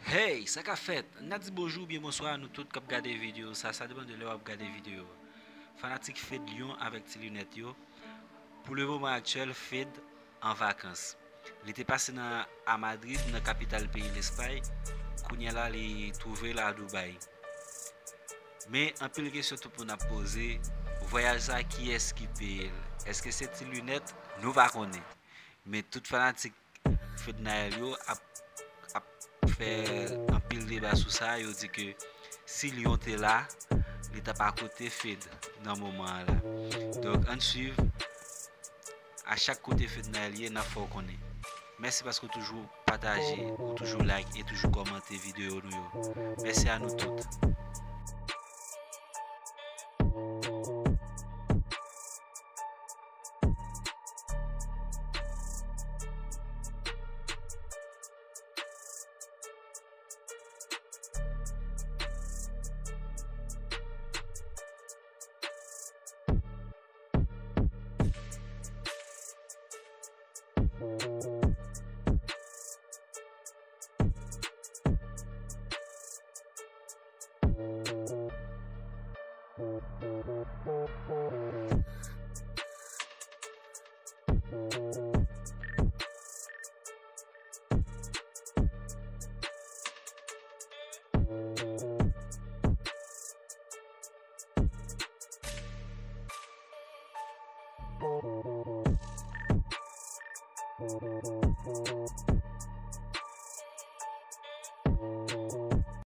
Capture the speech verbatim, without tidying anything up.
Hey, sa k ap fèt? N a di bonjou oubyen bonswa a nou tout k ap gade videyo sa, sa depann de lè w ap gade videyo a. Fanatik Fed Lyon avèk Ti Linèt yo, pou le moman aktyèl, Fed an vakans. Li te pase nan, a Madrid, nan kapital peyi Lespay, kounye a la li twouve l a Dubai. Men anpil kesyon tout moun ap poze, vwayaj sa kiyès ki peye l? Èske se Ti Linèt? Nou pa konnen. Men tout fanatik Fednaelle yo ap, ap fè anpil deba sou sa, yo di ke si Lyon te la, li t ap akote Fed nan moman an la. Donk, ann swiv, a chak kote Fednaelle ye, n ap fè w konnen. Mèsi paske w toujou pataje, ou toujou like e toujou kòmante videyo nou yo. Mèsi a nou tout.